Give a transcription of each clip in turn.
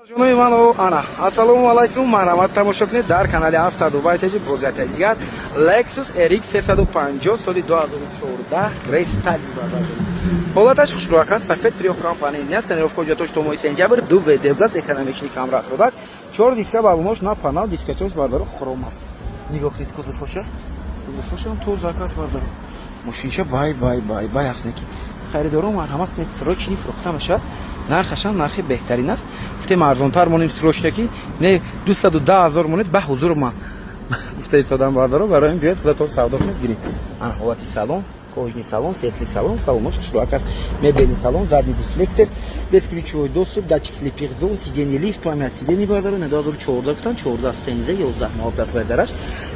Ҷонои ман, ана, ассалому алайкум, марҳамат, тамошо кунед дар канали Авто Дубай Теҷи. Боз яке дигар Lexus RX 350 соли 2014 рестайлинг, бародарҷон. Ҳолаташ хушрӯяк аст, сафед, трёхкомпонентный аст, тонировка ҳуҷҷатош то моҳи сентябр, 2 ВД будааст, экономичный, кам расходак, чор диска, баллонош на панал, дискачош, бардаро, хром аст. Нигоҳ кунед кузовоша, кузовошам тозак аст, бардаро. Мошинча бай бай бай бай аст, неки харидоро, марҳамат кунед, срочный фурӯхта мешавад. Нархашам нархи беҳтарин аст. Гуфтем, арзонтар монем, срочно ки не, 210 000 монед, ба ҳузур ма гуфта истодам, бардаро. Барои биёед, худатон савдо кунед, гиред. Ана ҳолати салон: кожаный салон, светлый салон, салонош хушрӯяк аст, мебельный салон, задний дефлектор, бесключевой доступ, датчик слепых зон, сиденье лифт, память сидений, бардаро. 2014 гуфтан, 14 сензе 11 моҳ даст бардараш,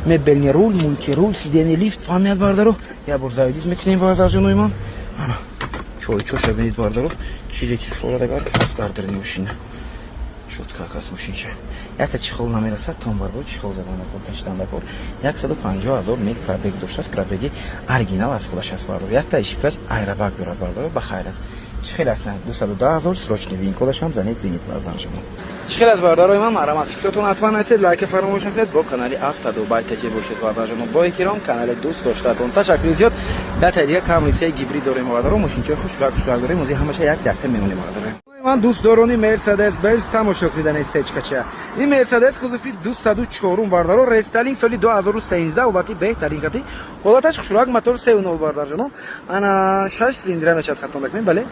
мебельный руль, мультируль, сиденье лифт, память, бардаро. Як бор заводить мекунем, бардарҷонои ман. Ана чойчоша бинед, бардаро, чизе ки форад агар ҳаст дар дарини мошина. Чётко аст мошинча, якта чехол намерасад том, бардаро, чехол задан дакор, кашидан дакор. 150 000 мил пробег доштааст, пробеги оригинал аз худаш аст, бардаро. Якта ошибкаш аэробаг дорад, бардаро, ба хайр аст. Чӣ хел аст? 210 000 срочный. ВИН-кодашам занед, бинед, бардар шумо. Чӣ хел аст, бардарои ман? Марҳамат, фикротон ҳатман нависед, лайка фаромӯш накунед, бо канали Авто Дубай Теҷе бошед, бардарҷоно. Бо эҳтиром, канали дӯст доштаатон. Ташаккури зиёд. Датаи дига Камри се гибрид дорем, бардаро, мошинчаи хушрак хушрак дорем, ози ҳамаша як якта мемонем, бардаро. Ман дӯстдорони Мерседес Бенз, тамошо кунидани сечкача. Ин Мерседес кузови 204, бардаро, рестайлинг соли 2013, ҳолати беҳтарин кати, ҳолаташ хушрак, мотор 3.0, бардарҷоно. Ана 6 цилиндра мешавад, хато накунем, бале.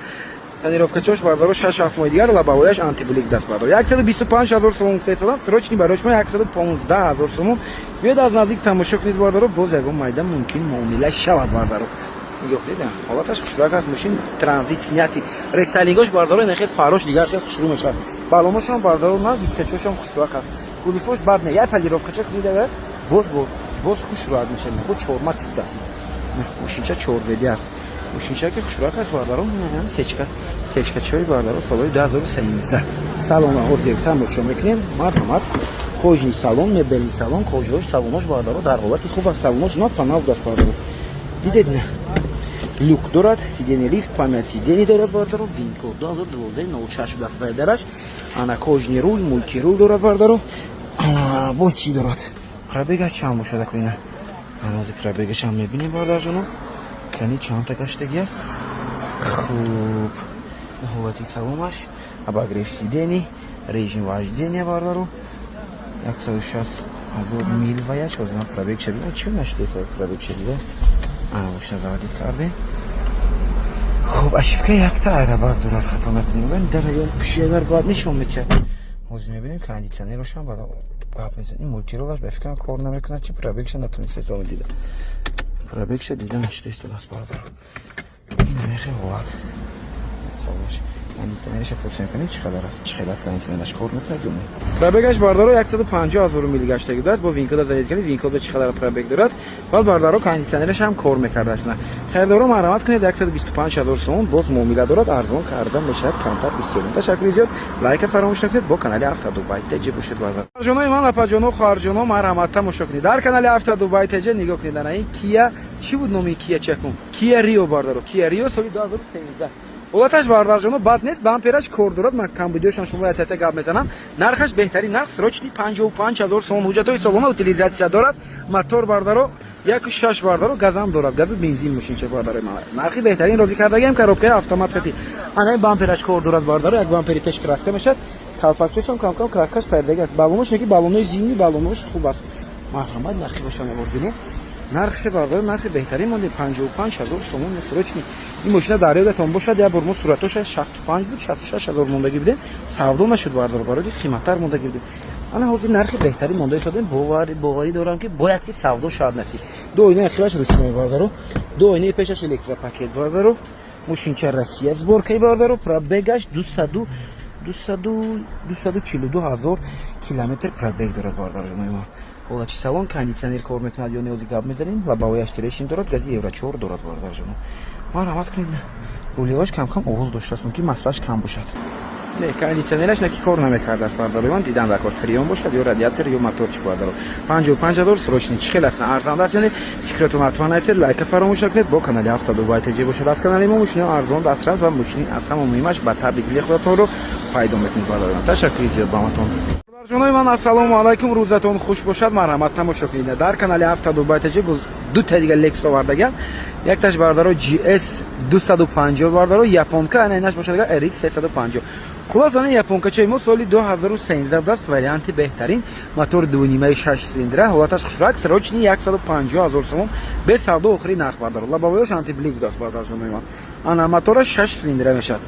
Тонировкачош, бардаро, 6-7 моҳи дигар, лобовояш антиблик даст, бардаро. 125 ҳазор сомон гуфта истодам, срочный барои шумо 115 ҳазор сомон. Биёед, аз наздик тамошо кунед, бардаро, боз ягон майда мумкин муомила шавад, бардаро. Нигоҳ кунед, ҳолаташ хушрак аст, мошин транзит снятый, рестайлингош, бардаро, ин хел фарош дигар хел хушрӯ мешавад. Балоношам, бардаро, на дискачошам хушрак аст, кузовош бад не, як полировкача кунед агар, боз боз хушрӯак мешавад. Бо чорма тип даст, мошинча чорведи аст, мошинча ки хушрак аст, бардаро. Сечка, сечкачои, бардаро, солҳои 2013. Салона ҳозир тамошо мекунем, марҳамат. Кожаный салон, мебельный салон, кожаош, салонош, бардаро, дар ҳолати хуб аст, салонош на панав даст, бардаро, дидед, не, люк дорад, сиденье лифт, память сидений дорад, бардаро. ВИН-код 2012 06 даст бардараш. Ана кожаный руль, мультируль дорад, бардаро. Ана боз чӣ дорад? Пробегаш чанд бошад акина? Ана пробегашам мебинем, бардарҷоно, кани чандта гаштагӣ аст. Хуб, ҳолати салонаш, обогрев сидений, режим вождения, бардаро, 160 000 мил ваяш. Ҳозир ман пробегша бинам, чӣ нашудааст пробегша дида. Ана мошина заводить кардем. Хуб, ошибка якта аэробак дорад, хато накунем, дар ё пуши агар бояд нишон метиҳад. Ҳозир мебинем, кондитсионерошам баъд гап мезанем. Мультирулаш ба фикрам кор намекунад, чи пробегша натонистед дида, пробегша дида нашуда истодааст, бародар. Ин намехе ҳолат салош, кондитсионераша пурсем кунем, чӣ қадар аст, чӣ хел аст, кондитсионераш кор мекунад ё не. Пробегаш, бардаро, 150 000 мил гаштагӣ будааст. Бо ВИН-кода заводить кардем, ВИН-код чӣ қадар пробег дорад. Баъд, бардаро, кондитсионераш ҳам кор мекардааст. На харидоро, марҳамат кунед, 125 ҳазор сомон, боз муомила дорад, арзон карда мешавад камтар, бисёр. Ташаккури зиёд, лайка фаромӯш накунед, бо канали Авто Дубай Теҷе бошед, бардар ҷонои ман, апаҷоно, хоҳарҷоно, марҳамат, тамошо кунед дар канали Авто Дубай Теҷе. Нигоҳ кунед, ана ин Кия, чӣ буд номи Кия, чакун, Кия Рио, бардаро, Кия Рио соли 2013. Ҳолаташ, бардарҷоно, бад нест, бампераш кор дорад. Ман камбудиёшон шумо ятата гап мезанам. Нархаш беҳтарин нарх, срочный, 55 ҳазор сомон. Ҳуҷҷатҳои солона, утилизация дорад. Мотор, бардаро, 1.6, бардаро, газам дорад, газу бензин. Мошинча, бардаро, нархи беҳтарин розӣ кардагиам, коробкаи автомат кати. Ана бампераш кор дорад, бардаро, як бампери пеш краска мешавад, калпакчашам камкам краскаш паридаги аст. Балонош неки, балонои зимний, балонош хуб аст. Марҳамат, нархи бошам ябор бинем. Нархше, бардаро, нархи беҳтарин монде, 55 ҳазор сомон, срочный. Ин мошина дар ёдатон бошад, як бор мо суратоша 65 буд, 66 ҳазор мондагӣ будем, савдо нашуд, бардаро, барои қиматтар мондагӣ будем. Ана ҳозир нархи беҳтарин монда истодем, боварӣ дорам, ки бояд ки савдо шавад насиб. Ду оинаи ахираш ручной, бардаро, ду оинаи пешаш электропакет, бардаро. Мошинча Россия сборкаи, бардаро. Пробегаш 242 ҳазор километр пробег дорад, бардаро. Ҳолати салон, кондитсионер кор мекунад ё не, ози гап мезанем. Лобовояш трещин дорад, гази евро 4 дорад, бародарҷоно, марҳамат кунед. Рулеваш камкам овоз доштааст, мумкин маслаш кам бошад. Не, кондитсионераш наки кор намекардааст, бародари ман. Дидам, дар кор фреон бошад ё радиатор ё моторчик, бародаро. 55 000 срочный. Чӣ хел аст, арзанда аст? Яъне фикратон ҳатман нависед, лайка фаромӯш накунед. Бо канали Авто Дубай ТЖ бошад. Аз канали мо мошинаи арзон дастрас ва мошини аз ҳама муҳимаш ба табъи дили худатонро пайдо мекунед, бародари ман. Ташаккури зиёд ба ҳаматон. Бародарҷонои ман, ассалому алайкум, рӯзатон хуш бошад. Марҳамат, тамошо кунед, дар канали Авто Дубай ТЖ боз дута дига Лекс овардагиам. Якташ, бародаро, GS 250, бародаро, японка, ана инаш бошад RX 350. Хулос, ана японкачаи мо соли 2013 будааст, варианти беҳтарин, мотори дунимаи 6 силиндра, ҳолаташ хушрак, срочный 150 000 сомон, без савдо, охири нарх, бардаро. Лобовоёш антиблик будааст, бародарҷонои ман. Ана мотораш 6 силиндра мешавад.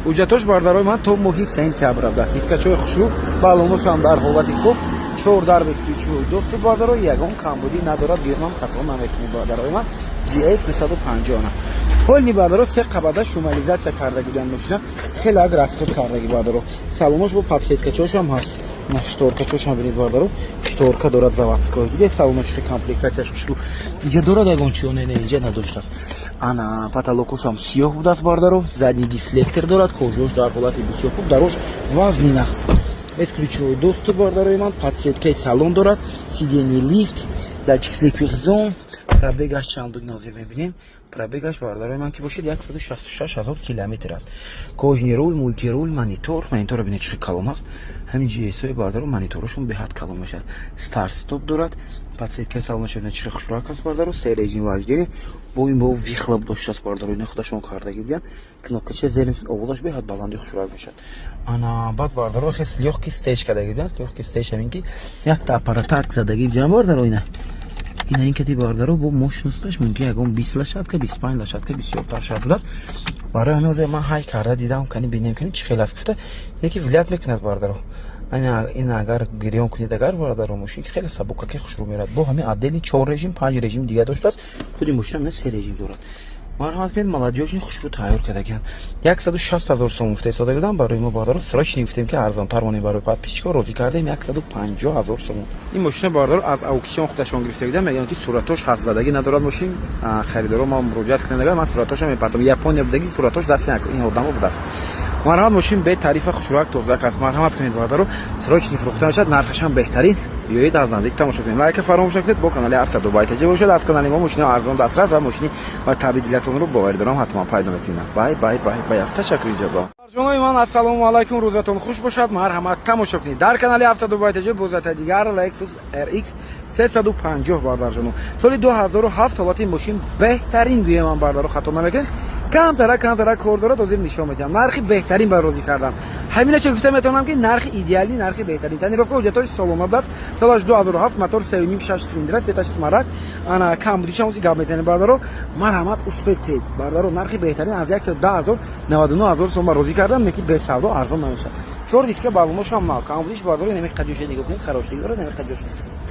Ҳуҷҷатош, бародарои ман, то моҳи сентябр будааст. Дискачои хушрӯ, балоношам дар ҳолати хуб, чор дар бесключевой доступ, бародаро, ягон камбудӣ надорад, гирмам хато намекунед, бародарои ман. GS 250 полный, бародаро, се қабата шумоизоляция кардаги буданд, мошина хеле ак расход кардаги, бародаро. Салонаш бо подсветкачошам ҳаст, на шторкачошам бинед, бародаро, шторка дорад заводской. Диде, салонаш комплектатсияш хушрӯ. Инҷа дорад ягон чиё? Не, не, инҷа надоштааст. Ана потолокошам сиёҳ будааст, бародаро, задний дефлектор дорад, кожош дар ҳолати бисёр хуб, дарош вазнин аст, бесключевой доступ, бародарои ман, подсветкаи салон дорад, сиденье лифт, датчик слепых зон. Пробегаш чанд буд, нозир мебинем. Пробегаш, бародарои ман, ки бошед, 166 000 километр аст. Кожаный руль, мультируль, монитор. Монитора бинед, чӣ калон аст. Ҳамин GS-ҳои, бародаро, мониторашон беҳад калон мешавад. Старт стоп дорад, подсветкаи салонаш бинед, чӣ хушрак аст, бародаро, се режим вождения, бо ин бо выхлоп доштааст, бародаро, ина худашон кардагӣ будиянд. Кнопкача зер, овозаш беҳад баланди хушрак мешавад. Ана баъд, бародаро, хес лёгкий стейдж кардагӣ будиянд. Лёгкий стейдж ҳамин ки якта аппаратак задагӣ будиянд, бародаро. Ина ин кати, бародаро, бо мощносташ мумкин ягон 20 лошадка, 25 лошадка, бисёртар шавад будааст. Барои ҳамин ҳозир ман ҳай карда дидам, кани бинем, кани чӣ хел аст гуфта, яке влиять мекунад, бародаро. Ин агар гирён кунед, агар, бародаро, мошин хеле сабукаки хушрӯ мерад. Бо ҳамин отдельный чор режим, панҷ режим дига доштааст. Худи мошина се режим дорад. Марҳамат кунед, молодёжный хушрӯ тайёр кардагианд. 160 000 сом гуфта истода будам барои мо, бародаро, срочный гуфтем, ки арзонтар монем барои подписчико, розӣ кардем, 150 000 сомон. Ин мошина, бародаро, аз аукцион худашон гирифта будам. Мегӯям, ки суратош ҳаст, задагӣ надорад мошин. Харидоро ма муроҷиат кунанд, агар ман суратоша мепартам. Япония будаги, суратош дасти ин одамо будааст. Марҳамат, мошин бетарифа, хушрӯак, тозак аст. Марҳамат кунед, бародаро, срочный фурӯхта мешавад, нархашам беҳтарин. Биёед, аз наздик тамошо кунед, лайка фаромӯш накунед. Бо канали Авто Дубай ТЖ бошад. Аз канали мо мошини арзон дастрас ва мошини ва табъи дилатонро, боварӣ дорам, ҳатман пайдо мекунед. Бай, бай, бай, бай аст. Ташаккури зиёд. Ҷонои ман, ассалому алайкум, рӯзатон хуш бошад. Марҳамат, тамошо кунед, дар канали Авто Дубай ТЖ бозата дигар Lexus RX 350, бародарҷоно, соли 2007, ҳолати мошин беҳтарин, гӯям ман, бародаро, хато намекунед. Камтара камтара кор дорад, ҳозир нишон медиҳам. Нархи беҳтарин ба розӣ кардам. Ҳамина чо гуфта метавонам, ки нархи идеалӣ, нархи беҳтарин. Тонировка, ҳуҷҷатҳои солома будааст. Солаш 2007, мотор 3,5, 6 силиндра, сеташ смарагд. Ана камбудишам ози гап мезанем, бародаро. Марҳамат, успеть кунед, бародаро. Нархи беҳтарин аз 110 000, 99 000 сом ба розӣ кардам, неки без савдо, арзон намешавад. Чор диска, балоношам нав. Камбудиш, бародаро, нами қаҷоше нигоҳ кунед, хароштигӣ дорад нами қаҷош.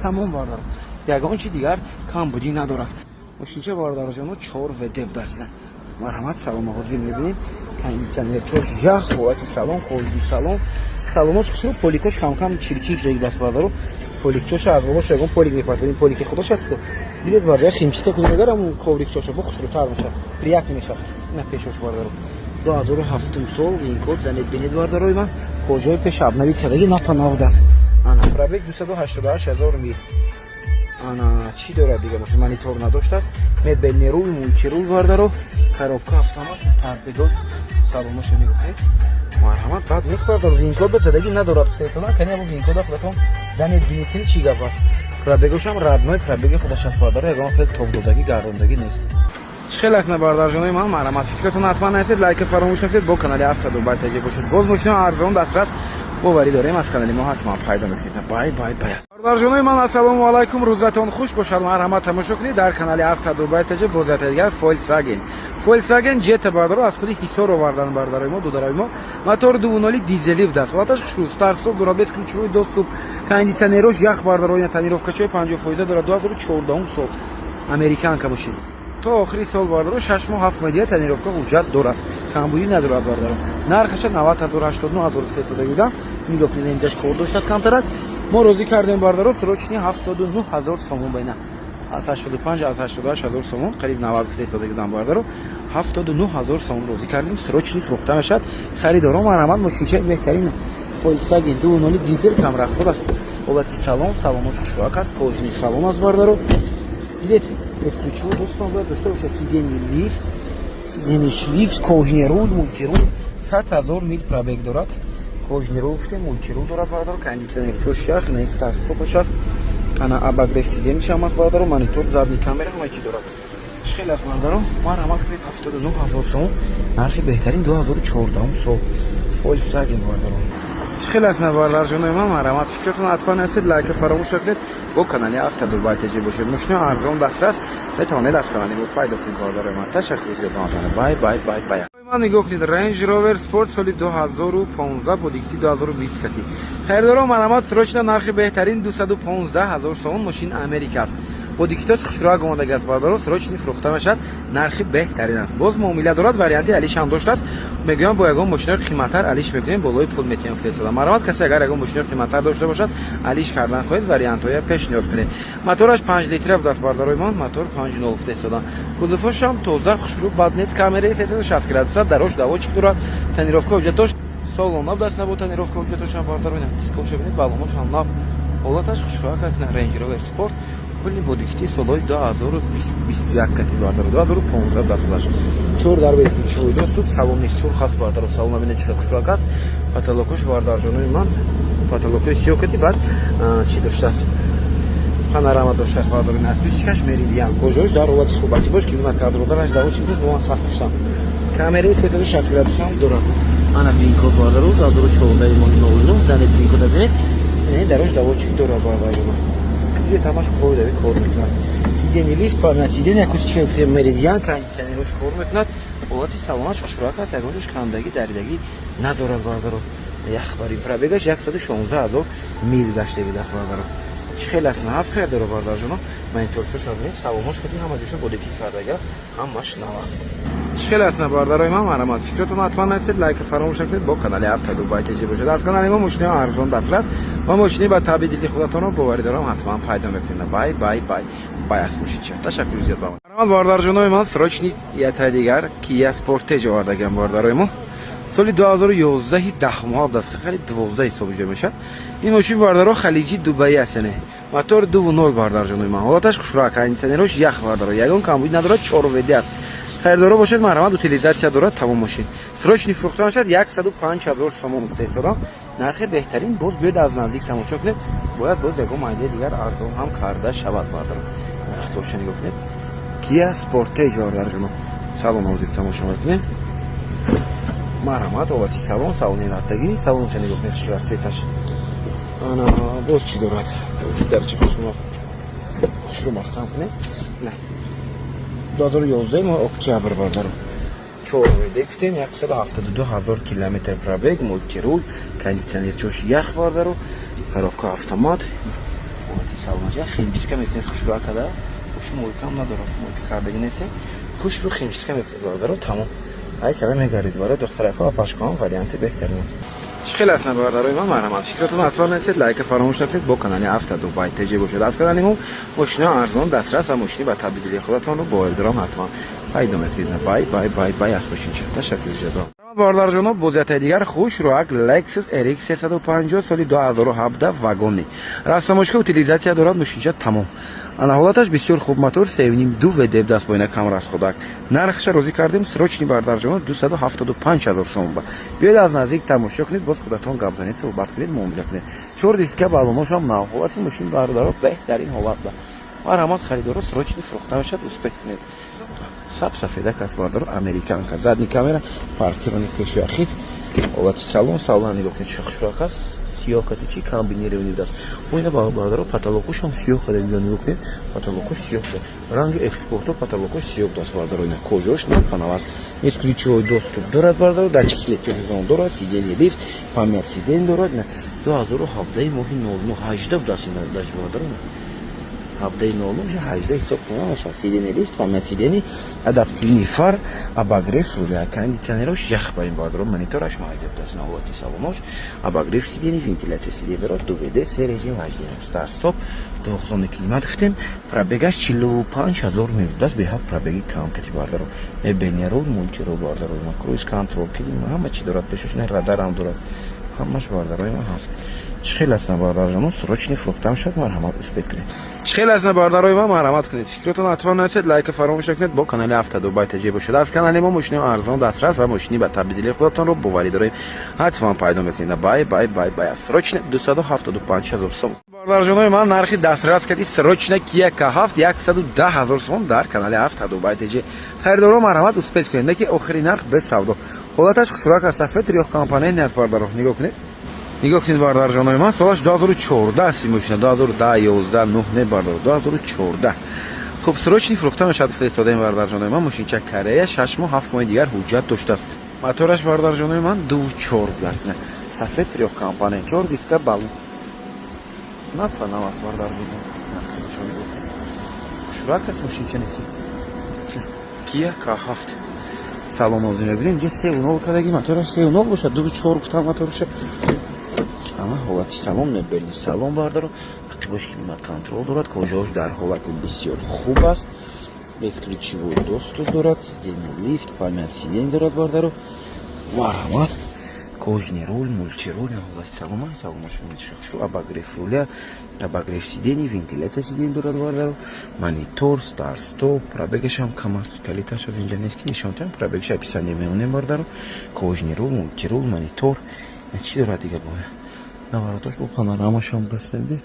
Тамом, бародаро, ягон чи дигар камбудӣ надорад. Мошинча, бародароҷоно, чор ВД будааст. Марҳамат, салома ҳозир мебинем. Кондитсионер чош ях, ҳолати салон, кожаный салон, салонош хушрӯ, поликош камкам чиркин шудаги даст, бародаро. Поликчоша аз болош ягон полик мепартад, ин полики худош аст. Дидед, бардар, химчистка кунем, агар ҳамун коврикчоша бо хушрӯтар мешавад, приятный мешавад. Ина пешош, бародаро, 2007-ум сол, вин-код занед, бинед, бародарои ман, кожаи пеш обновить кардаги, напа набудааст. Ана пробег 288 000 мил. Ана чӣ дорад дига мошин? Монитор надоштааст, мебельный руль, мультируль, бардаро, коробка автомат, торпедош. Салоноша нигоҳ кунед. Марҳамат, баъд нест, бардаро, вин-код ба задагӣ надорад. Кани або вин-кода худатон занед, бинед, кини чӣ гап аст. Пробегошам родной пробеги худаш аст, бардаро, ягон хел тобдодагӣ, гардондагӣ нест. Чӣ хел аст, на, бародарҷонои ман? Марҳамат, фикратон ҳатман нависед, лайка фаромӯш накунед. Бо канали Авто Дубай ТЖ бошед. Боз мошино арзон дастрас, боварӣ дорем, аз канали мо ҳатман пайдо мекунед. Бай, бай, бай. Бародарҷонои ман, ассалому алайкум, рӯзатон хуш бошад. Марҳамат, тамошо кунед, дар канали Авто Дубай ТЖ бозата дигар Volkswagen Jetta, бародаро, аз худи Ҳисор овардан, бародарои мо, дударои мо. Мотор 2.0 дизелӣ будааст. Ҳолаташ хушрӯ, старт-стоп дорад, бесключевой доступ, кондитсионерош ях, бародаро, ина тонировкачои 50% дорад. 2014 сол, американка мошин. То охири сол, бародаро, 6 моҳ, 7 моҳ дига тонировка, ҳуҷҷат дорад, камбудӣ надорад, бародаро. Нархаша 90 0, 89 0 гуфта будам. Нигоҳ кунед, инҷаш кор доштааст камтарак. Мо розӣ кардем, бародаро, срочный 79 000 сомон. Байна аз 85, аз 88 000 сомон, қариб 90 гуфта истода будам, бародаро. 79 ҳазор сом розӣ кардем, срочный фурӯхта мешавад. Харидоро, марҳамат, мошинчаи беҳтарин Volkswagen 2.0 дизел, камрасход аст. Ҳолати салон, салонош хушроак аст, кожаный салон аст, бародаро. Дидед, бесключевой доступ бояд дошта бошад, сиденье лифт, сиденье лифт, кожаный руль, мультируль, 100 ҳазор мил пробег дорад. Кожаный руль гуфтем, мультируль дорад, бародаро, кондиционер чош ях, не старт стопаш аст, ана обогрев сиденье ш ҳам аст, бародаро, монитор, задний камера, ҳама чӣ дорад. Чӣ хел аст, бародаро? Марҳамат кунед, 79 ҳазор сом нархи беҳтарин, 2014 сол Volkswagen, бародаро. Чӣ хел аст, бародарҷонои ман? Марҳамат, фикратон ҳатман ҳастед, лайка фаромӯш накунед, бо канали Автодубай ТЖ бошед. Мошино арзон дастрас метавонед аз канали мо пайдо кунед, бародарои ман. Ташаккур зиёд. Бай, бай, бай, бай. Ман нигоҳ кунед, Range Rover Sport соли 2015 бо дикти 2020 кати. Харидоро, марҳамат, срочно, нархи беҳтарин 215 ҳазор сомон. Мошин Америка аст, бо дикитош хушроак омадаги аст, бародаро, срочный фурӯхта мешавад, нархи беҳтарин аст. Боз муомила дорад, варианти алишам доштааст. Мегӯям, бо ягон мошинои қиматтар алиш мекунем, болои пул метиҳем фтесада. Марҳамат, касе агар ягон мошинои қиматтар дошта бошад, алиш кардан хоҳед, вариантҳоя пешниҳод кунед. Мотораш 5 литра будааст, бародарои ман, мотор 5.0 фтесода. Кузовошам тоза, хушрӯ, бад нест, камераи 360 градуса, дарош доводчик дорад, тонировка ҳуҷҷатош солон набудааст, набуд тонировка ҳуҷҷатошам, бародаро. Дискоша бинед, балоношам нав, ҳолаташ хушроак аст. Range Rover Sport кулли бодикити солҳои 2021 кати, бардаро, 2015 дастдаш. Чор дар бесключевой доступ, салони сурх аст, бардаро. Салона бинед, чӣ хушроак аст. Потолокош, бардарҷонои ман, потолокои сиёҳ кати, баъд чӣ доштааст? Панорама доштааст, бардаро. Акустикаш Меридиан, кожаош дар ҳолати хуб аст. Бош климат-контроль дараш доводчик дошт, бо ман сахт пуштам. Камераи 360 градусам дорад. Ана VIN-код, бардаро, 2014 моҳи 09 занед, VIN-кода бинед, дарош доводчик дорад, бардарҷоно. Иҷо тамаш қоидави кор мекунад. Сиденье лифт, память сиденье, акустика гуфтем, Меридиан, кондиционерош кор мекунад. Ҳолати салонаш хушроак аст, ягон ҷош кандагӣ, даридагӣ надорад, бардаро. Яхбари пробегаш 116 ҳазор мил гашта будааст, бардаро. Чӣ хел аст? Ҳаст харидоро, бардарҷоно. Мониторчоша бинед, салонаш кади, ҳама ҷоша бодекит кардага, ҳамаш нав аст. Чӣ хел аст, бардарои ман? Марҳамат, фикратон ҳатман нависед, лайка фаромӯш накунед, бо канали Автодубай ТЖ бошед. Аз канали мо мошинаи арзон дастрас ва мошини ба таби дили худатонро, боварӣ дорам, ҳатман пайдо мекунед. Бай, бай, бай, бай аст мошинча. Ташаккури зиёд ба ман. Марҳамат, бародарҷонои ман, срочный ятаи дигар Kia Sportage овардагиам, бародарои мо, соли 2011 10 моҳ даст, хеле 12 ҳисоб ҷо мешавад. Ин мошин, бардаро, халиҷи Дубаи аст, яъне мотор 2.0, бардарҷонои ман, ҳолаташ хушроак, кондиционерош ях, бардаро, ягон камбуд надорад, 4 ВД аст. Харидоро бошед, марҳамат, утилизация дорад, тамом мошин срочный фурӯхта мешавад, 105 ҳазор сомон гуфта нархи беҳтарин. Боз биёед, аз наздик тамошо кунед, бояд боз ягон майдаи дигар арзон ҳам карда шавад, бардаро. Нархтоша нигоҳ кунед, Kia Sportage, бародарҷоно. Салон ҳозир тамошо мекунем. Марҳамат, ҳолати салон, салони латтагӣ, салонча нигоҳ кунед, чӣ қадар светаш. Ана боз чӣ дорад? Дарча хушрӯ маҳкам кунед. На, 2011 моҳ октябр, бардаро, 4 ВД гуфтем, 172 ҳазор километр пробег, мультируль, кондиционерчош ях, бардаро, коробка автомат. Ҳолати салонача химчистка мекунед, хушрӯ када, хуш мойкам надорад, мойка кардагӣ нестем, хушрӯ химчистка мекунед, бардаро, тамом. Ай када мегардид, барои духтарако ва пашкоам варианти беҳтарин аст. Чӣ хел аст, бародарои ман? Марҳамат, фикратон ҳатман нависед, лайка фаромӯш накунед, бо канали Автодубай ТЖ бошед. Аз канали мо мошинаи арзон дастрас ва мошини ба таби дили худатонро, боварӣ дорам, ҳатман пайдо мекунед. Бай, бай, бай, бай аст мошинча. Ташаккур зиёд, бародарҷоно. Бозиятаи дигар хушрӯак Lexus RX 350 соли 2017 вагони растамошка, утилизация дорад, мошинча тамом. Ана ҳолаташ бисёр хуб, мотор 3.5 2 ВД даст, бо ина кам расходак. Нархша розӣ кардем, срочный, бародарҷоно, 275 ҳазор сом. Ба биёед, аз наздик тамошо кунед, боз худатон гап занед, суҳбат кунед, муомила кунед. Чор диска, балоношам нав. Ҳолати мошин, бародаро, беҳтарин ҳолат ба. Марҳамат, харидоро, срочный фурӯхта мешавад, успеть кунед. Саб сафедак аст, бародаро, американка, задний камера, парктроник пеши ахир. Ҳолати салон, салона нигоҳ кунед, чӣ хушрак аст, сиёҳ кати, чи комбинированный даст. Ина, бародаро, потолокушам сиёҳ када, нигоҳ кунед, потолокуш сиёҳ када, ранги F-Спорто, потолокуш сиёҳ даст, бародаро. Ина кожаош напанав аст, бесключевой доступ дорад, бародаро, датчик слепых зон дорад, сиденье лифт, память сидень дорад. 2017 моҳи 09 18 будааст ин, бародаро. 17.00, 18 ҳисоб кунам мешавад. Сиденье лифт, память сидений, адаптивный фар, обогрев руля, кондиционерош ях ба ин, бардаро, монитораш майдёб даст, ҳолати салонош, обогрев сидений, вентиляция сидений дорад, 2 ВД, се режим вождения, старт стоп, двухзонный климат гуфтем. Пробегаш 45 000 мебудаст, беҳад пробеги кам кати, бардаро. Мебельный руль, мультируль, бардаро, круиз контроль, клима, ҳама чи дорад, пешош радарам дорад, ҳамаш, бардарои ман, ҳаст. Чӣ хел аст, бардарҷоно? Срочный фурӯхтам шуд, марҳамат, успеть кунед. Чӣ хел аст, бардарои ман? Марҳамат кунед, фикротон ҳатман нависед, лайка фаромӯш накунед, бо канали Автодубай ТҶ бошед. Аз канали мо мошини арзон дастрас ва мошини ба табдили худатонро боварӣ дорем, ҳатман пайдо мекунед. Бай, бай, бай, бай. Срочно 275 000 сом, бардарҷонои ман, нархи дастрас карди. Срочно Кия К7 110 000 сом дар канали Автодубай ТҶ. Харидоро, марҳамат, успеть кунед, не ки охири нарх без савдо. Ҳолаташ хушрак аст, сафед, трёхкомпонентный аст, бардаро. Нигоҳ кунед, нигоҳ кунед, бардарҷонои ман. Солаш 2014 аст ин мошина, 2010, 11, 9 не, бардар, 2014. Хуб, срочный фурӯхта мешавад, гуфта истодаем, бардарҷонои ман. Мошинча Корея, 6 моҳ, 7 моҳи дигар ҳуҷҷат доштааст. Мотораш, бардарҷонои ман, 2.4 будааст, сафед, трёхкомпонент, чор диска, балон напанам аст, бардарҷоно. Хушрак аст мошинча, неси Кия К7. Салон озӣ мебинем, инҷа 3.0 кардаги, мотораш 3.0 бошад, 2.4 гуфтам моторша. Ама ҳолати салон, мебельный салон, бардаро, ақибош климат контроль дорад, кожаош дар ҳолати бисёр хуб аст, бесключевой доступ дорад, сиденье лифт, память сидень дорад, бардаро, марҳамат, кожаный руль, мультируль, ҳолати салона, салонаш хушрӯ, обогрев руля, обогрев сидений, вентиляция сидений дорад, бардаро, монитор, старт стоп. Пробегашам кам аст, калиташ аз инҷа нест, ки нишон диҳам пробегаша, описание мемонем, бардаро. Кожаный руль, мультируль, монитор, чӣ дорад дига? Бо наворотош, бо панорамашам баседед,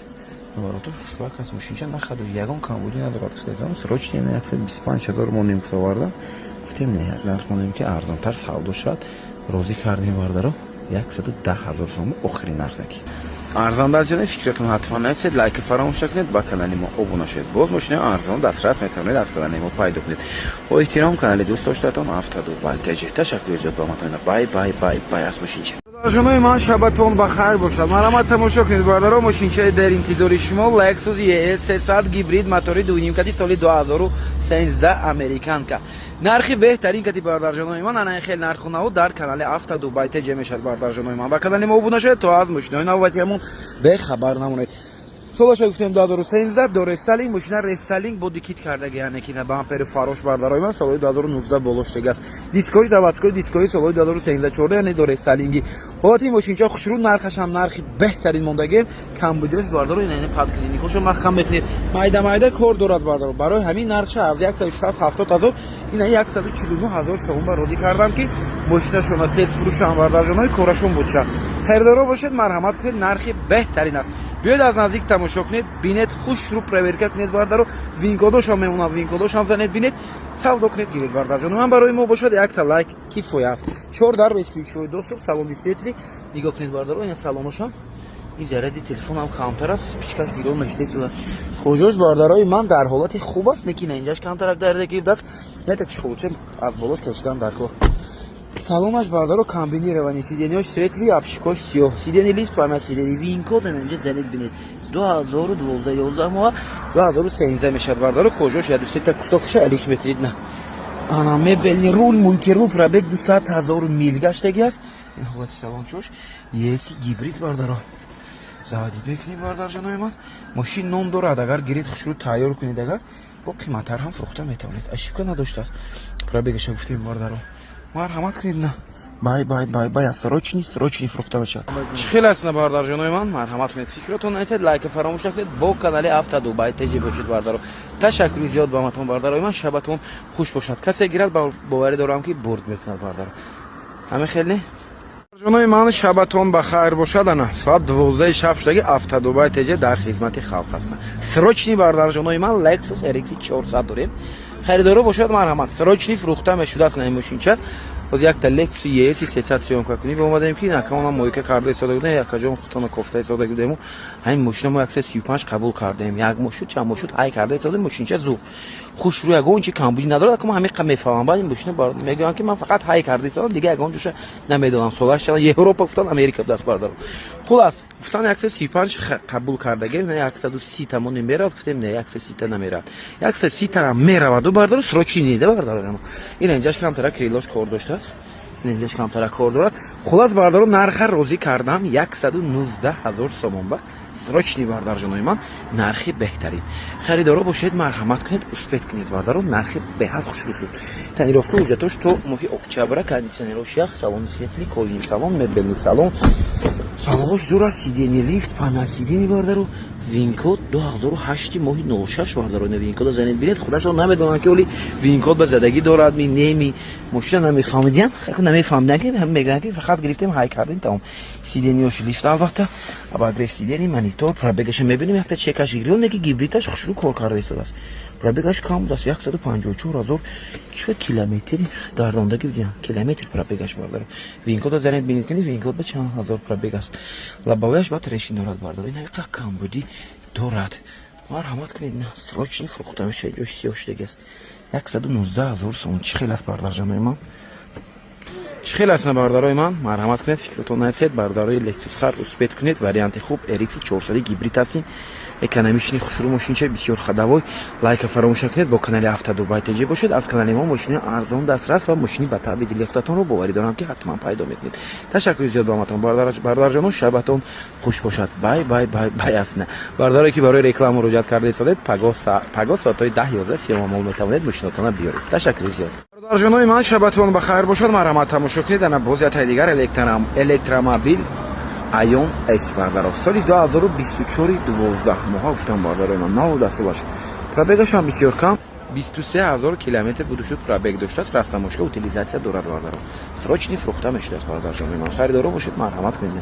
наворотош хушрак аст. Мошинча нахаду ягон камбудӣ надорад. Срочно 125 000 монем гуфта овардам, гуфтем, не, як нарх монем, ки арзонтар савдо шавад. Розӣ кардем, бардаро, 110 000 сом охири нархаки. Арзонда аз ҷонаи фикратон ҳатман нависед, лайка фаромӯш накунед, ба канали мо обуна шавед. Боз мошинаи арзон дастрас метавонед аз канали мо пайдо кунед. Бо эҳтиром, канали дӯст доштатон Автодубай ТҶ. Ташаккури зиёд ба матон. Бай, бай, бай, бай аз мошинча. Бародарҷонои ман, шабатон ба хайр бошад. Марҳамат, тамошо кунед, бародаро, мошинчаи дар интизори шумо Lexus ES 300 гибрид, мотори 2.5 кати, соли 2013, американка. Нархи беҳтарин кати, бародарҷонои ман, ана хел нарху наву дар канали Авто Дубай ТҶ мешавад, бародарҷонои ман. Ба канали мо обуна шавед, то аз мошинаҳои навбатиамон бехабар намонед. Солаша гуфтем 2013, до рестайлинг, мошина рестайлинг, боди кит кардаги, яъне ки на бампери, фарош, бардарои ман, солҳои 2019 болоштеги аст. Дискои заводской, дискои солҳои 2013, 14, яъне до рестайлинги. Ҳолати мошинча хушрӯ, нархаш ҳам нархи беҳтарин мондагием. Камбудиёш, бардаро, ин подкрыльникошо маҳкам мекунед, майда майда кор дорад, бардаро. Барои ҳамин нархша аз 160 70 ҳазор ина 149 ҳазор сомон ба розӣ кардам, ки мошинашона тез фурӯшам, бардарҷонои, корашон буд. Харидоро бошед, марҳамат кунед, нархи беҳтарин аст. Биёед, аз наздик тамошо кунед, бинед, хушрӯ проверка кунед, бардаро. ВИН-кодошам мемонад, ВИН-кодошам занед, бинед, савдо кунед, гиред, бардарҷон. Ман барои мо бошад, якта лайк кифоя аст. Чор дар, бесключевой доступ, салони светлый. Нигоҳ кунед, бардаро, ина салоношам. Ин заряди телефонам камтар аст, пичкаш гирон наштесудааст. Кожош, бардарои ман, дар ҳолати хуб аст, лекин инҷаш камтарак дарда нета чи хуб аз болош кашидан дар кор. Салонаш, бардаро, комбинированный, сиденьёш светлый, обшивкош сиёҳ, сиденье лифт, память сиденье, ВИН-код инҷа занед, бинед. 2012, 11 моҳ, 2013 мешавад, бардаро. Кожош яду сета кусокша алиш мекунед. На, ана мебельный руль, мультируль, пробег 200 ҳазору мил гаштаги аст. Ин ҳолати салончош, ES гибрид, бардаро. Заводить мекунем, бардарҷонои ман. Мошин ном дорад, агар гиред, хушрӯ тайёр кунед, агар бо қиматтар ҳам фурӯхта метавонед. Ошибка надоштааст. Пробегаша гуфтем, бардаро. Марҳамат кунед, на, бай, бай, бай, бай. Срочный, срочный фурӯхта мешавад. Чӣ хел аст, на, бардарҷонои ман? Марҳамат кунед, фикротон нависед, лайка фаромӯш накунед, бо канали Авто Дубай ТҶ бошед, бардаро. Ташаккури зиёд ба матон, бардарои ман. Шабатон хуш бошад. Касе гирад, боварӣ дорам, ки бурд мекунад, бардаро. Ҳаме хел не? Ҷонои ман, шабатон ба хайр бошад. Ана соат 12 шаб шудаги, Автодубай ТҶ дар хизмати халқ аст. Срочный, бардарҷонои ман, Lexus RX 400 дорем. Харидоро бошад, марҳамат, срочный фурӯхта мешудааст на ин мошинча. Ҳозир якта Lexus ES 300 съёмка кунӣ ба омадаем, ки накамона мойка карда истода будем, якаҷон хутона кофта истода будему. Ҳамин мошина мо 135 қабул кардем. Як моҳ шуд, чанд моҳ шуд, ҳай карда истода. Мошинча зур, хушрӯ, ягон чи камбудӣ надорад. Мо ҳамин мефаҳмам. Баъд ин мошина мегӯям, ки ман фақат ҳай карда истодам, дига ягон ҷоша намедонам. Солаш чанд, Европа гуфтан, Америка будааст, бародаро. Хулас, гуфтан, 135 қабул кардагем, на 130 тамони меравад. Гуфтем, не, 130 та намеравад, 130 тарам мераваду, бародаро, срочный да, бародаро. Ин инҷаш камтара крыло ш кор доштааст, инҷаш камтара кор дорад. Хулас, бародаро, нарха розӣ кардам, 119 ҳазор сомон ба срочный, бардарҷонои ман, нархи беҳтарин. Харидоро бошед, марҳамат кунед, успеть кунед, бардаро, нархи беҳад хушрӯ шуд. Тонировка, ҳуҷҷатош то моҳи октябра, кондитсионерош ях, салони светлый, кожаный салон, мебельный салон, салонош зур аст, сиденье лифт, память сидений, бардаро. VIN-код 2008 моҳи 06, бардаро. Ина VIN-код а занед, бинед. Худашон намедонанд, ки оли VIN-код ба задагӣ дорад ми неми. Мошина намефаҳмидиян, намефаҳмидиян, ки мегӯянд, ки фақат гирифтем, ҳай кардем, тамом. Сиденье ш лифт, албатта, обогрев сидений, монитор. Пробег аша мебинем, якта чекаш гирёне, ки гибридаш хушрӯ кор карда истодааст. Пробег аш кам будааст, 154 ҳазор чӣ километри гардондагӣ будиян километр пробег аш, бардаро. VIN-код а занед, бинед, кини VIN-код ба чанд ҳазор пробег аст. Лобовой аш ба трещин дорад, бардаро, ин ҳақиқа камбудӣ дорад. Марҳамат кунед, на срочный фурӯхта мешавад. Ҷош сиёҳ шудагӣ аст. 119 ҳазор сомон. Чӣ хел аст, бардарҷонои ман? Чӣ хел аст, на, бародарои ман? Марҳамат кунед, фикртон нарасед. Бародарои Lexus хар, успеть кунед. Варианти хуб RX 400 гибрид ҳастин, экономичный, хушрӯ, мошинча бисёр ходовой. Лайка фаромӯш накунед, бо канали Автодубай ТЖ бошед. Аз канали мо мошини арзон дастрас ва мошини ба таъби дили худатонро, боварӣ дорам, ки ҳатман пайдо мекунед. Ташаккури зиёд ба оматон, бародарҷоно, шабатон хуш бошад. Бай, бай, бай, бай. Астна, бародарое ки барои реклама муроҷиат карда истодед, пагоҳ соатҳои 10-11 сиёмамол метавонед мошинотонро биёред. Ташаккури зиёд, бародарҷонои ман, шабатон ба хайр бошад. Марҳамат, тамошо кунед. Ана боз ятаи дигар электромобил Aion S, бардаро, соли 2024, 12 моҳа гуфтам, бардарои ман, навода солаш. Пробег ашам бисёр кам, 23 ҳазор километр буду шуд пробег доштааст. Растаможка, утилизация дорад, бардаро. Срочный фурӯхта мешудааст, бародарҷонои ман. Харидоро бошед, марҳамат кунед.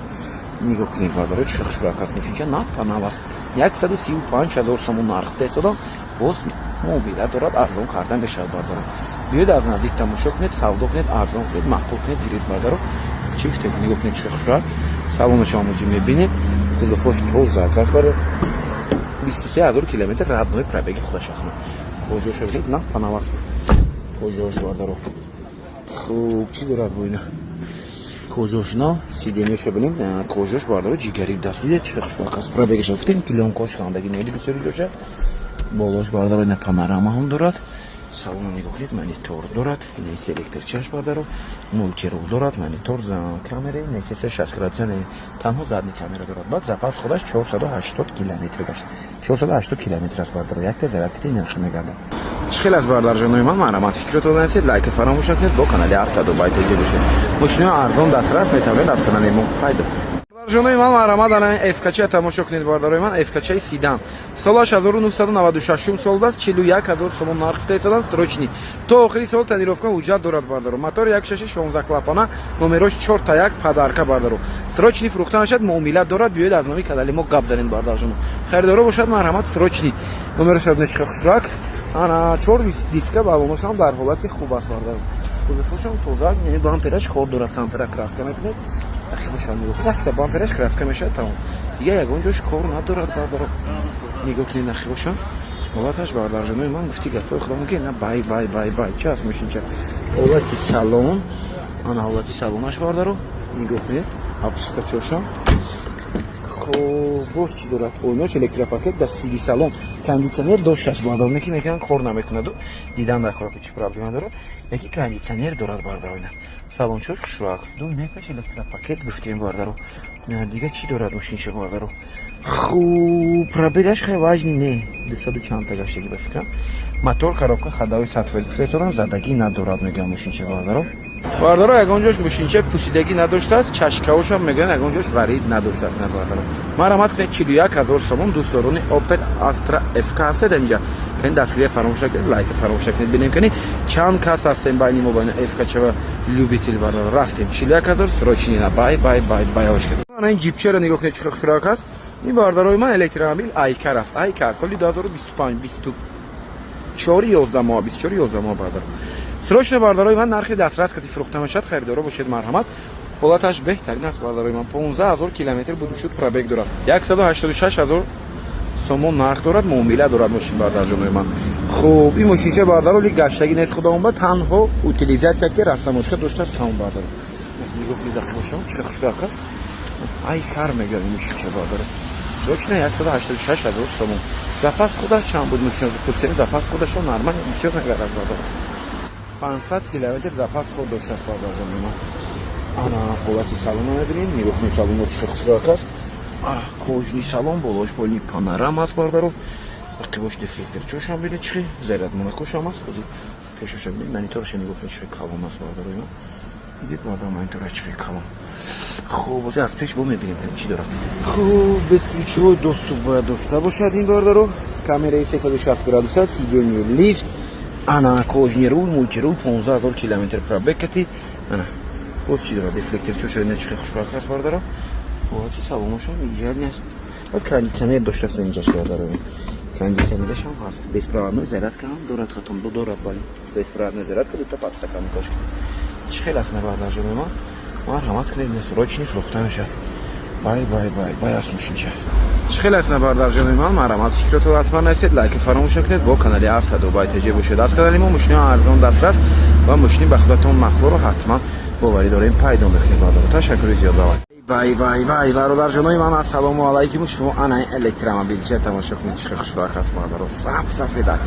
Нигоҳ кунед, бардаро, чӣ хушрак аст мошинча, нав па нав аст. 135 ҳазор сомон нарх истодам, боз муомила дорад, арзон карда мешавад, бардаро. Биёед, аз наздик тамошо кунед, савдо кунед, арзон кунед, маъқул кунед, гиред, бардаро. Чӣ гуфтем? Нигоҳ кунед, чӣ хушрак салонаш омӯзӣ мебинед, кузовош тоза аст. Баро, 23 ҳазор километр родной пробег и худаш аст. Кожоша бинед, нав па нав аст кожош, бардаро. Хуб, чӣ дорад бо ина? Кожош нав, сиденье ша бинем, кожош, бардаро, ҷигари даст. Дидед, чӣ хушрак аст? Пробег аша гуфтем, плёнка ш кандагӣ нели бисёри ҷоша. Болош, бардаро, ина панорама ҳам дорад. Салона нигоҳ кунед, монитор дорад, ина селектор чаш, бардаро, мультирул дорад, монитор, камера не 360 градуса не, танҳо задний камера дорад. Баъд запас худаш 480 километр гашт, 480 километр аст, бардаро. Якта зарядка нархи мегардад. Чӣ хел аст, бардарҷонои ман? Марҳамат, фикротон нарасед, лайка фаромӯш накунед, бо канали Автодубай ТЖ бошед. Мошинои арзон дастрас метавонед аз канали мо пайдо кунед. Бародарҷонои ман, марҳамат, ана FK тамошо кунед, бародарои ман. FK седан, солаш 1996 сол аст, 41 ҳазор сомон нарх истоданд, срочный, то охири сол тонировка, ҳуҷҷат дорад, бардаро. Мотор 1.6, 16 клапана, номерош 4 та 1, подарка, бардаро. Срочный фурӯхта мешавад, муомила дорад. Биёед, аз номи канали мо гап занед, бародарҷоно. Харидоро бошад, марҳамат, срочный. Номерош нешиха хушрак, ана чор диска, балоношам дар ҳолати хуб аст, бардаро. Кузовошам тоза, яъне бампераш кор дорад, камтара краска мекунед. Ахибошам нигоҳ кунед, якта бампераш краска мешавад, тамом, дига ягон ҷош кор надорад, бардаро. Нигоҳ кунед, нахибошам ҳолаташ, бардарҷонои ман, гуфти гапҳои худо ки на бай, бай, бай, бай. Чи аст мошинча? Ҳолати салон, ана ҳолати салонаш, бардаро, нигоҳ кунед, обшивка чошам. Хоб, боз чӣ дорад? Ойнош электропакет, ба сиди салон, кондитсионер доштааст, бардаро, ки мекунанд, кор намекунаду. Дидан дар кор, чӣ проблема дорад, яки кондитсионер дорад, бардаро. Ина салончош хушрак, ду непаш электропакет гуфтем, бардаро. Дига чӣ дорад мошинча, бардаро? Хуб, пробег аш хеле важный не, дусаду чандта гаштагӣ ба фикрам. Мотор, коробка ходовой 100%, гуфтаистодам, задагӣ надорад, мегӯям, мошинча, бардаро. Бардаро, ягон ҷош мошинча пусидагӣ надоштааст, чашкаошам мегӯянд, ягон ҷош варид надоштааст, на, бардаро. Марҳамат кунед, 41 ҳазор сомон. Дӯстдорони Opel Astra FK ҳастед инҷа, кани дастгирия фаромӯш накунед, лайка фаромӯш накунед. Бинем, кани чанд кас ҳастем байни мо, байни FK чава любитель, бардаро. Рафтем, 41 ҳазор, срочный, на бай, бай, бай, бай. Ана ин ҷипчаро нигоҳ кунед, чӣ хушрак аст ин, бардарои ман. Электромобил Айкар аст, Айкар, соли 2025, 24 11 моҳ, 24 11 моҳ, бардар. Срочно, бародарои ман, нархи дастрас кати фурӯхта мешавад. Харидоро бошед, марҳамат. Ҳолаташ беҳтарин аст, бародарои ман. 15 000 километр буду шуд пробег дорад. 186 ҳазор сомон нарх дорад, муомила дорад мошин, бародарҷонои ман. Хуб, ин мошинча, бардаро, ли гаштагӣ нест, худоомба, танҳо утилизация ки растаможка доштааст, тамом, бардаро. Нигоҳ кунед, дақиқашон чӣ хушрак аст. Ай кар мегӯям ин мошинча, бардаро. Срочно 186 ҳазор сомон. Запас худаш чанд буд мошин пурсем, запас худашон нормал бисёр мегарад, бардаро. 500 километр запас худ доштааст, бардарҷонои ман. Ана ҳолати салона мебинем, нигоҳ кунед, салоно чӣ хушрак аст. Кожаный салон, болош полный панорама аст, бардаро. Ақибош дефлектор чошам бинед, чӣ заряд монакошам аст. Ҳозир пешоша бинед, мониторша нигоҳ кунед, чӣ калон аст, бардаро. Дидед, бардар, монитора чӣ калон. Хуб, ҳозир аз пеш бо мебинем, чӣ дорад. Хуб, бесключевой доступ бояд дошта бошад ин, бардаро. Камераи 360 градуса, сиденье лифт, ана кожаный руль, мультируль, 15 000 километр пробег кати. Ана боз чӣ дорад? Дефлектор чоша чӣ хушрак аст, бардаро. Ҳолати салонашам идеальный аст. Баъд кондитсионер доштааст инҷаш, бардаро. Кондитсионераш ҳам ҳаст. Беспроводной зарядка ҳам дорад, хатом дорад, бале. Беспроводной зарядка, дута подстаканникош. Чӣ хел аст, бардарҷони ман? Марҳамат кунед, срочный фурӯхта мешавад. Бай, бай, бай, бай аст мошинча. Чӣ хел аст, бардарҷони ман? Марҳамат, фикротро ҳатман нависед, лайки фаромӯш накунед, бо канали Авто Дубай ТЖ бошед. Аз канали мо мошини арзон дастрас ва мошини ба худатон махлуро ҳатман боварӣ дорем, пайдо мекунед, бардаро. Ташаккури зиёд, давай. Бай, бай, бай, бародарҷонои ман, ассалому алайкум. Шумо ана электромобилча тамошо кунед, чӣ хушрак аст, бардаро, саб сафеда.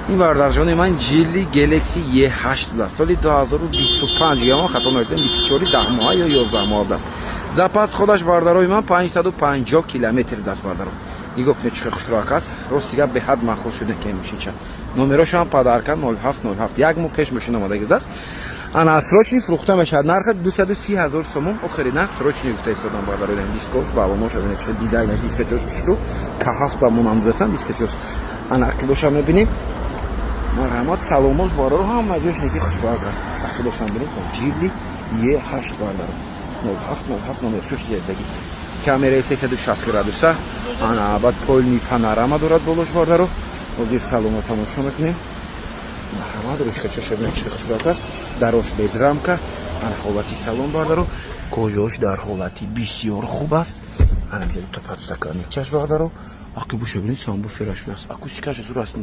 Ин, бародарҷони ман, Geely Galaxy E8 будааст, соли 2025, ямон хато накунем, 24 10 моҳа ё 11 моҳа будааст. Запас худаш, бародарои ман, 550 километр будааст, бардаро. Нигоҳ кунед, чӣ хушрак аст. Рости гап, беҳад маъқул шуда ки мошинча. Номерошам подарка 0707, як моҳ пеш мошин омадаги будааст. Ана срочный фурӯхта мешавад, нарха 230 ҳазор сомон, охири нарх, срочный гуфта истодам, бародарои. Дискош балонош бинед, чӣ дизайнаш, дискачош хушрӯ, К7 ба монанд будасан дискачош. Ана ақибошам мебинем, марҳамат, саломош, бароро, ҳама ҷош неки хушбарг аст. Ақибошам бинед, Geely Е8, бардаро, 0707 номерчош зердаги, камераи 360 градуса, ана баъд полный панорама дорад болош, бардаро. Ҳозир салоно тамошо мекунем, марҳамат, ручкачоша бинед, чӣ хушбарг аст, дарош без рамка. Ана ҳолати салон, бардаро, кожош дар ҳолати бисёр хуб аст. Ана то подстаканникчаш, бардаро, ақибоша бинед, сабвуфераш аст, акустикаш зур аст.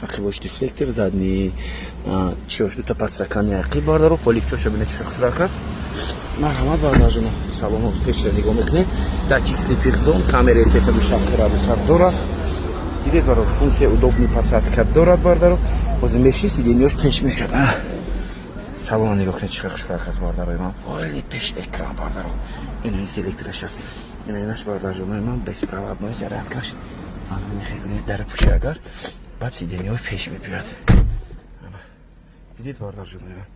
Ақибош дефлектор, задний чиош дута подстакани ақиб, бардаро, полифчоша бинед, чӣ хушрак аст. Марҳамат, бардарҷоно, салоно пеша нигоҳ мекунем, датчик слепых зон, камераи 360 градуса дорад. Дидед, баро, функсия удобный посадка дорад, бардаро. Ҳозир меши, сиденьёш пеш мешавад. Салона нигоҳ кунед, чӣ хушрак аст, бардарои ман. Оли пеш экран, бардаро, ина ин селектораш аст, ина инаш, бардарҷонои ман, беспроводной зарядкаш. Ана нихе кунед, дар пуши агар, баъд сиденьёи пеш мебиёяд. Дидед, бардарҷонои ман,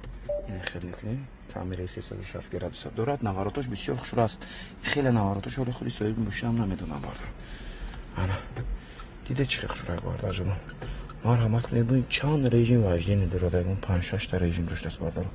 ина хел мекунем, камераи 360 градуса дорад, наворотош бисёр хушро аст, хеле наворотош, ҳоли худи соҳиби мошинам намедонам, бардар. Ана дидед, чӣ хушрак, бардарҷоно, марҳамат кунед. Бо чанд режим вождение дорад, ягон панҷ шашта режим доштааст, бардаро.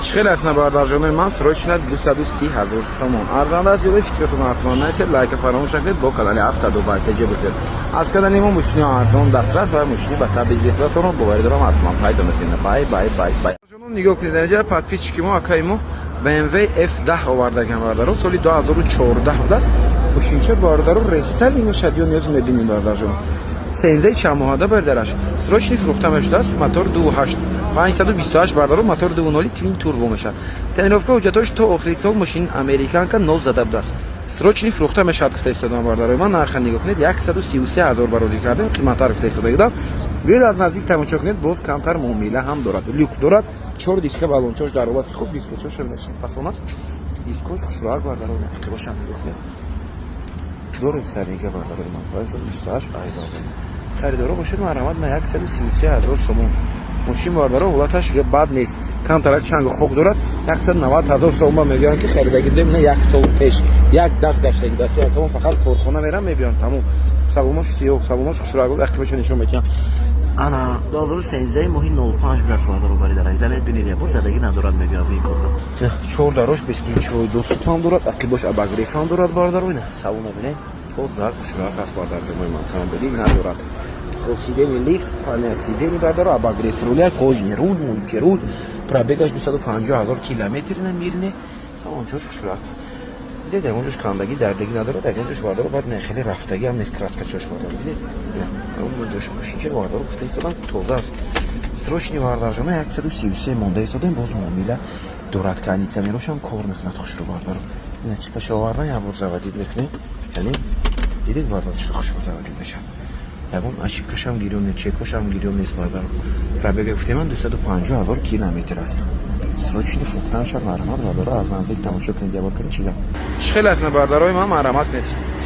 Чӣ хел аст, бардарҷонои ман? Срочно 230 ҳазор сомон, арзанда аст ё? Фикратон ҳатман нависед, лайка фаромӯш накунед, бо канали Авто Дубай ТЖ бошед. Аз канали мо мошини арзон дастрас ва мошини ба табъи худатонро, боварӣ дорам, ҳатман пайдо мекунед. Бай, бай, бай, бай. Нигоҳ кунед, инҷа подписчики мо, акаи мо, BMW F10 овардаган, бардаро, соли 2014 будааст мошинча, бардаро, рестайлинг мешавад ё ниёз мебинем, бардарҷон. Сензаи чанд моҳада, бардараш, срочный фурӯхта мешудааст. Мотор 28 528, бардаро, мотор 20 твин турбо мешавад. Тонировка, ҳуҷҷатош то охири сол, мошин американка, нол зада будааст. Срочный фурӯхта мешавад, гуфта истодам, бардарои ман. Нарха нигоҳ кунед, 133 ҳазор барозӣ кардем, қиматтар гуфта истода будам. Биёед, аз наздик тамошо кунед, боз камтар муомила ҳам дорад, люк дорад, чор диска, балончош дар ҳолати хуб, дискачош фасон аст, дискош хушроак, бардаро, бошам нигоҳ кунед, дорестанига, бардарои ман, 528 ай, бардаро, харидоро бошед, марҳамат, на 133 ҳазор сомон мошин, бардаро, ҳолаташ бад нест, камтарак чангу хок дорад. 190 ҳазор сомон мегӯянд, ки харидаги будем на як сол пеш, як даст гаштаги даст, тамом, фақат корхона мерам, мебиён, тамом. Салонош сиёҳ, салонош хушрак, ақибаша нишон медиҳам. Ана 2013 моҳи 05 будааст, бародаро, баридар, занед, бинед, ябор задагӣ надорад, мегӯяд ин корро. Чор дарош бесключевой доступ ҳам дорад, ақибош обогрев ҳам дорад, бародаро. Ина салона бинед, тоза, хушрак аст, бардарҷонои ман, камбудӣ надорад. Хоб, сиденье лифт, память сидений, бардаро, обогрев руля, кожаный руль, мультируль. Пробегаш 250 ҳазор километр намирне. Салончош хушрак. Дидед, ягон ҷош кандагӣ, дардагӣ надорад, ягон ҷош, бардоро, баъд не, хеле рафтагӣ ҳам нест, краскачош, бардоро, дидед? Ягон ҷош мошинча, бардоро, гуфта истодам, тоза аст. Срочный, бардарҷона, 133 монда истодем, боз муомила дорад, кондиционерошам кор мекунад хушрӯ, бардоро. Ина чипаша овардан, як бор заводить мекунем. Яъне дидед, бардоро, чӣ хушрӯ заводить мешавад. Ягон ошибкашам гирён нест, чекошам гирён нест, бардоро. Пробега гуфтем ман 250 ҳазор километр аст. Срочный фурӯхта мешавад, марҳамат, бардоро, аз наздик тамошо кунед, ябор кунед, чӣ гап. Чӣ хел аст, бардарои ман, марҳамат кунед.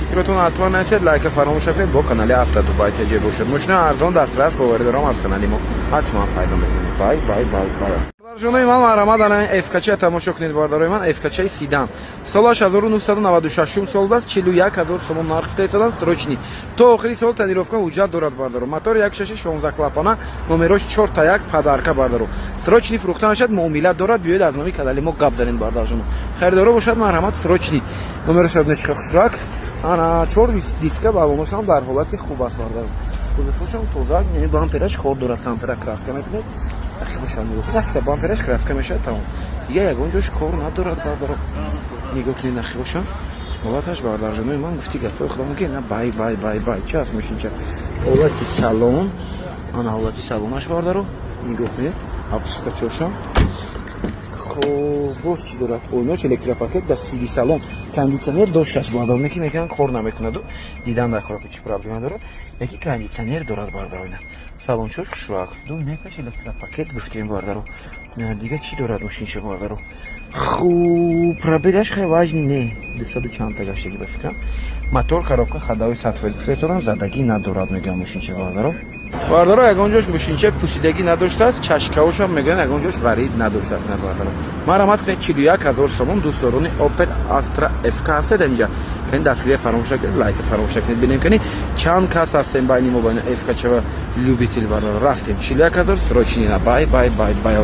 Фикротон ҳатман нависед, лайка фаромӯш накунед, бо канали Авто Дубай ТЖ бошед. Мошина арзон, дастрас, боварӣ дорам, аз канали мо ҳатман пайдо мекунед. Бай, бай, бай, бай. Бардарҷонои ман, марҳамат, ана ФКЧ тамошо кунед, бардарои ман, ФКЧ седан. Солаш 1996 сол аст, 41 ҳазор сомон нарх гуфта истодан, срочный. То охири сол тонировка ҳуҷҷат дорад, бардаро. Мотор 1.6 16 клапана, номерош 4 та 1 подарка, бардаро. Срочный фурӯхта мешавад, муомила дорад, биёед аз номи канали мо гап занед, бардарҷоно. Харидоро бошад, марҳамат, срочный. Номерош нечка хушрак. Ана 4 диска, балоношам дар ҳолати хуб аст, бардаро. Кузовошам тоза, яъне бампераш кор дорад, камтара краска мекунед. Ахибошам нигоҳ кунед, якта бампераш краска мешавад, тамом. Дигар ягон ҷош кор надорад, бардаро. Нигоҳ кунед, ахибошам. Ҳолаташ, бардарҷонои ман, гуфти гапҳои худамон ки на бай, бай, бай, бай. Чӣ аст мошинча? Ҳолати салон, ана ҳолати салонаш, бардаро. Нигоҳ кунед, обшивкачошам. Хоб, боз чӣ дорад? Ойнош электропакет, дар сиди салон кондитсионер доштааст, бардаро, ки мекунанд, кор намекунаду дидан дар кор, чӣ проблема дорад. Яки кондитсионер дорад, бардаро, ина. Салончош хушрак. Ду некаш электропакет гуфтем, бардаро. Дига чӣ дорад мошинча, бардаро? Хуб, пробегаш хеле важный не. 200 чандта гаштагӣ ба фикрам. Мотор, коробка ходовой 100% гуфта истодам, задагӣ надорад, мегӯям, мошинча, бардаро. Бардаро, ягон ҷош мошинча пусидагӣ надоштааст, чашкаошам мегӯянд, ягон ҷош варид надоштааст, на, бардаро. Марҳамат кунед, 41 ҳазор сомон. Дӯстдорони Opel Astra FK ҳастед инҷа. Кани дастгирия фаромӯш накунед, лайка фаромӯш накунед. Бинем, кани чанд кас ҳастем байни мо, байни FK чава любитель, бардаро. Рафтем. 41 ҳазор срочный на бай, бай, бай, бай.